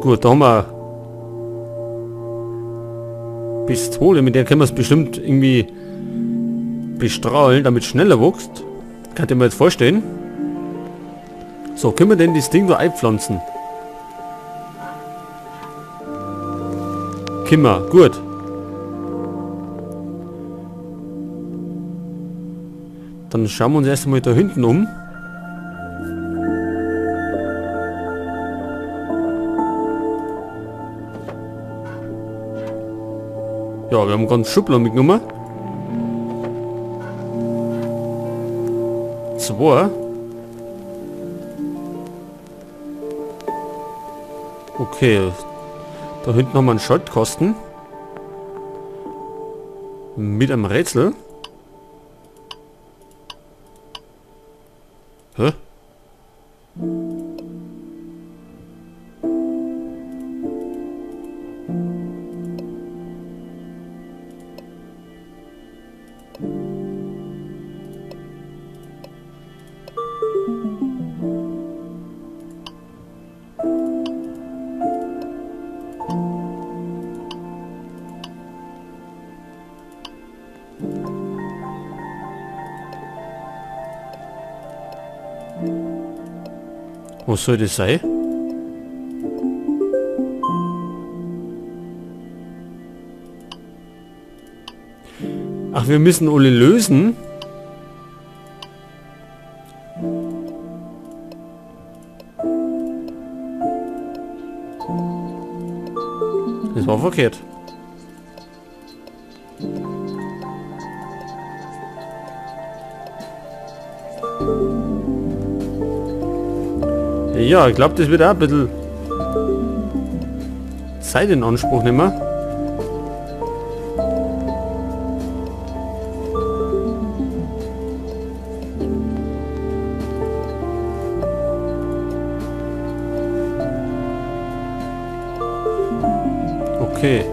Gut, da haben wir Pistole, mit der können wir es bestimmt irgendwie bestrahlen, damit es schneller wächst. Könnt ihr mir jetzt vorstellen. So, können wir denn das Ding da einpflanzen? Können wir, gut. Dann schauen wir uns erst einmal da hinten um. Ja, wir haben ganz Schubladen mitgenommen. 2. Okay. Da hinten haben wir einen Schaltkasten. Mit einem Rätsel. Hä? Was soll das sein? Ach, wir müssen alle lösen. Das war verkehrt. Ja, ich glaube, das wird auch ein bisschen Zeit in Anspruch nehmen. Okay.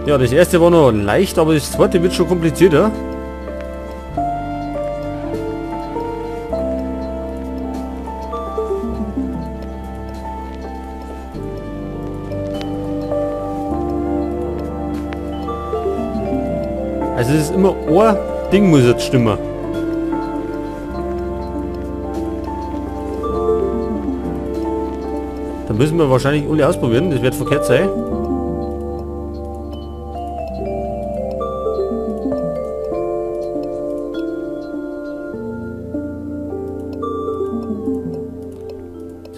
Ja, das erste war noch leicht, aber das zweite wird schon komplizierter. Also es ist immer ein Ding muss jetzt stimmen. Da müssen wir wahrscheinlich alle ausprobieren, das wird verkehrt sein.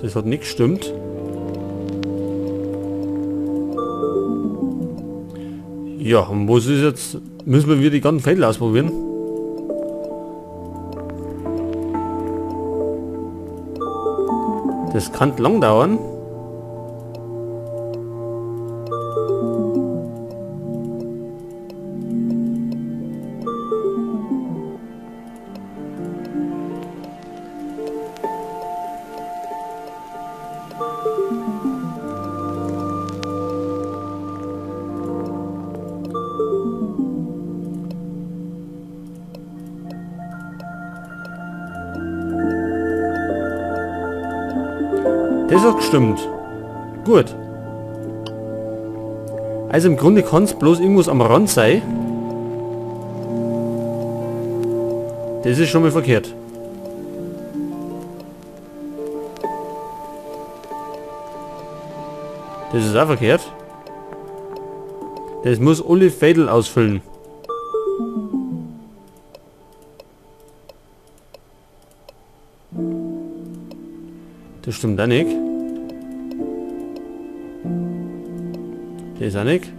Das hat nicht gestimmt. Ja, und was ist jetzt? Müssen wir wieder die ganzen Felder ausprobieren? Das kann lang dauern. Das hat gestimmt. Gut. Also im Grunde kann es bloß irgendwas am Rand sein. Das ist schon mal verkehrt. Das ist auch verkehrt. Das muss alle Fädel ausfüllen. Das stimmt auch nicht. Das ist auch nicht.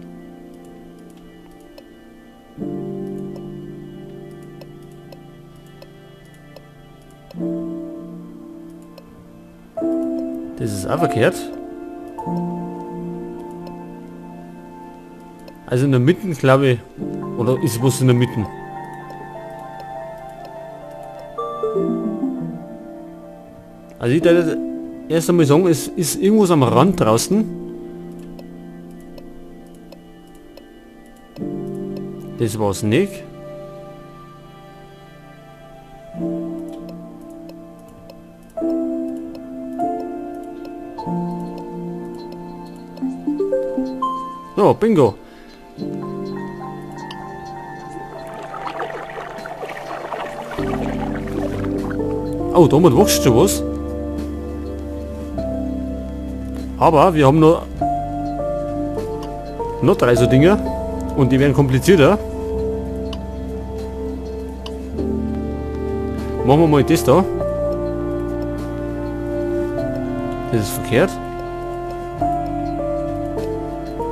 Das ist auch verkehrt. Also in der Mitte, glaube ich. Oder ist was in der Mitte? Also ich würde erst einmal sagen, es ist irgendwas am Rand draußen. Das war's nicht. So, bingo. Oh, damit wächst schon was. Aber wir haben nur noch 3 so Dinge und die werden komplizierter. Machen wir mal das da. Das ist verkehrt.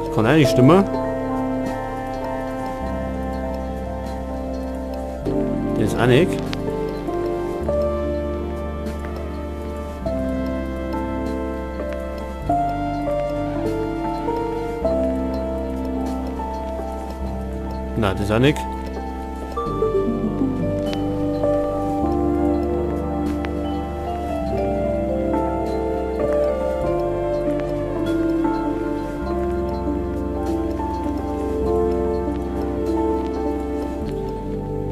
Das kann eigentlich stimmen. Das ist auch nicht. Na, das ist auch nicht.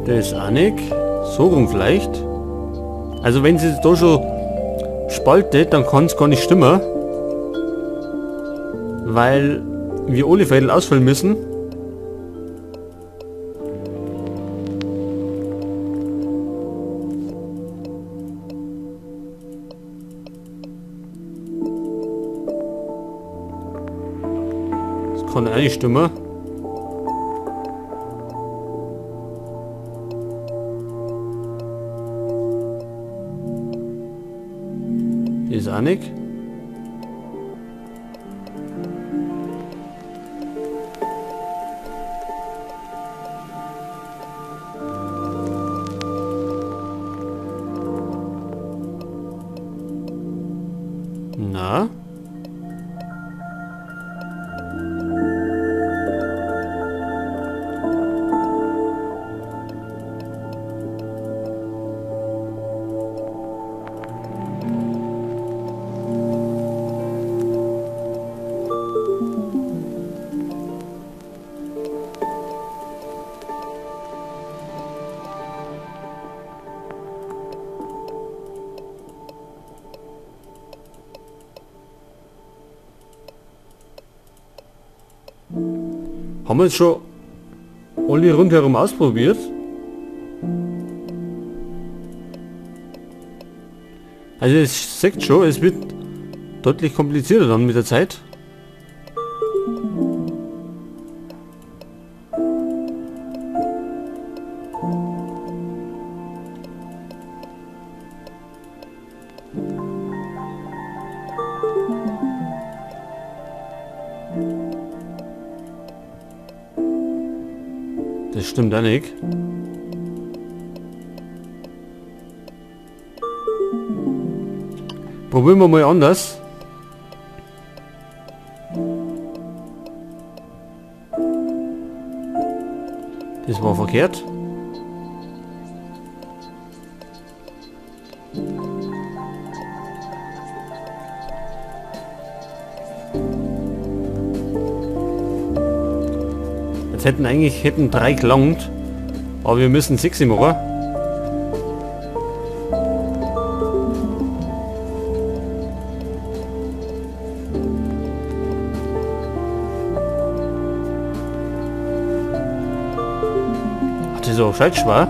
Das ist auch nicht. So rum vielleicht. Also wenn sie da schon spaltet, dann kann es gar nicht stimmen. Weil wir alle Fädel ausfüllen müssen. Das kann auch nicht stimmen. Ist auch nicht. Na? Haben wir jetzt schon alle rundherum ausprobiert? Also es sagt schon, es wird deutlich komplizierter dann mit der Zeit. Das stimmt auch nicht. Probieren wir mal anders. Das war verkehrt. Jetzt hätten eigentlich 3 gelangt, aber wir müssen 6 machen. Ach, das ist auch scheiß schwer.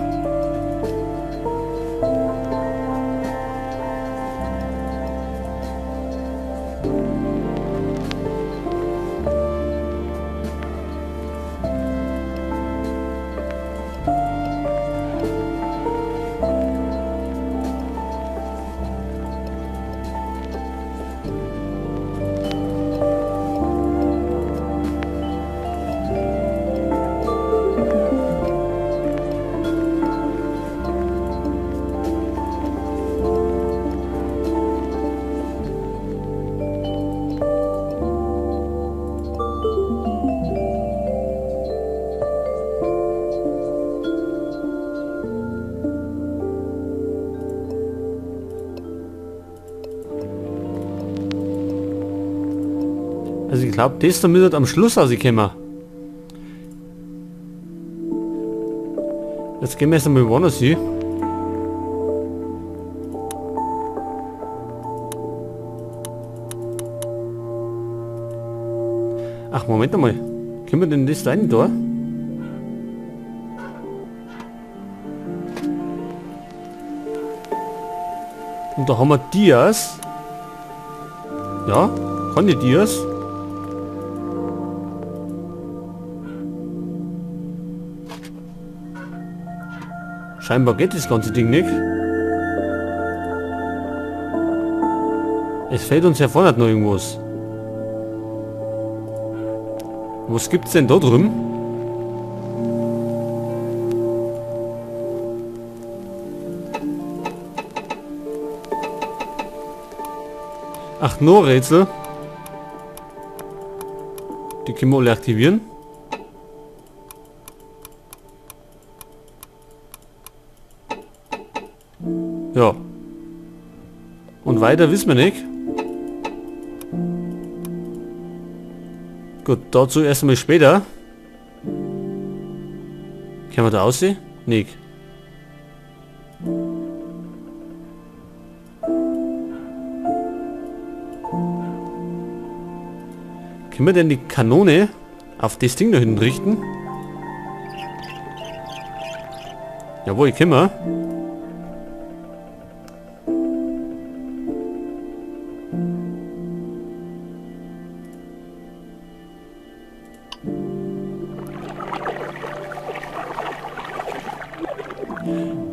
Also ich glaube, das da müsste am Schluss rauskommen. Jetzt gehen wir erst einmal woanders hin. Ach, Moment einmal. Können wir denn das da rein da? Und da haben wir Dias. Ja, kann die Dias. Scheinbar geht das ganze Ding nicht. Es fehlt uns ja vorne noch irgendwas. Was gibt's denn da drüben? Ach, nur Rätsel. Die können wir alle aktivieren. Ja. Und weiter wissen wir nicht. Gut, dazu erst einmal später. Können wir da aussehen? Nicht. Können wir denn die Kanone auf das Ding da hinten richten? Jawohl, können wir.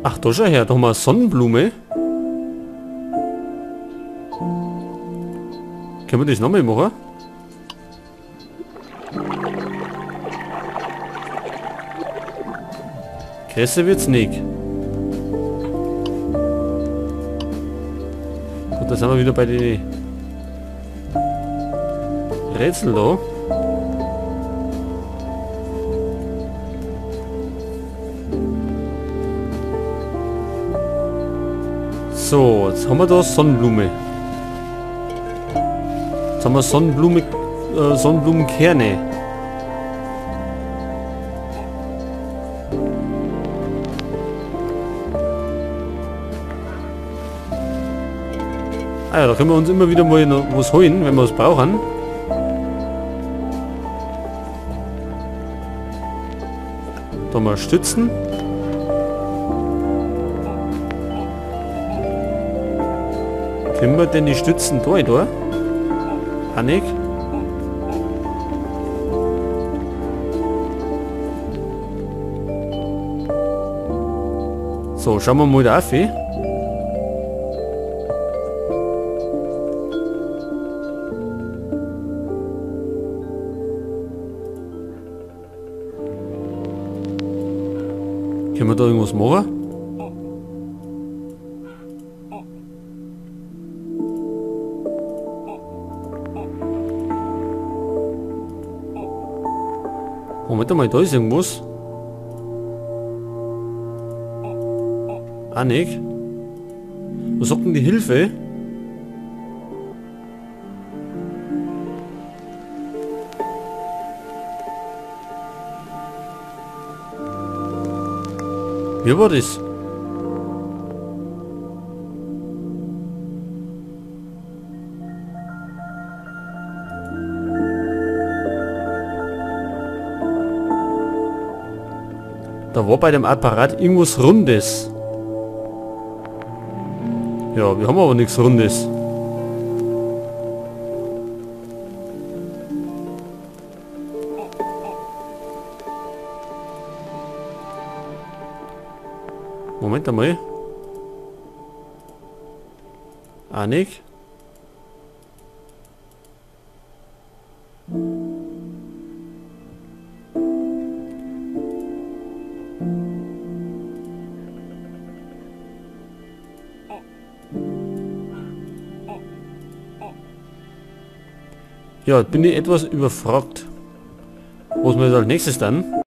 Ach, da schau her, da haben wir eine Sonnenblume. Können wir das nochmal machen? Größer wird's nicht. Gut, da sind wir wieder bei den Rätsel da. So, jetzt haben wir da Sonnenblume. Jetzt haben wir Sonnenblume, Sonnenblumenkerne. Ah ja, da können wir uns immer wieder mal noch was holen, wenn wir was brauchen. Da mal stützen. Können wir denn die Stützen da, da? Panik. So, schauen wir mal da auf. Können wir da irgendwas machen? Moment mal, da ist irgendwas. Ah, nicht. Was sagt denn die Hilfe? Wie war das? Da war bei dem Apparat irgendwas Rundes. Ja, wir haben aber nichts Rundes. Moment einmal. Ah, nicht. Ja, bin ich etwas überfragt. Was wir jetzt als nächstes dann?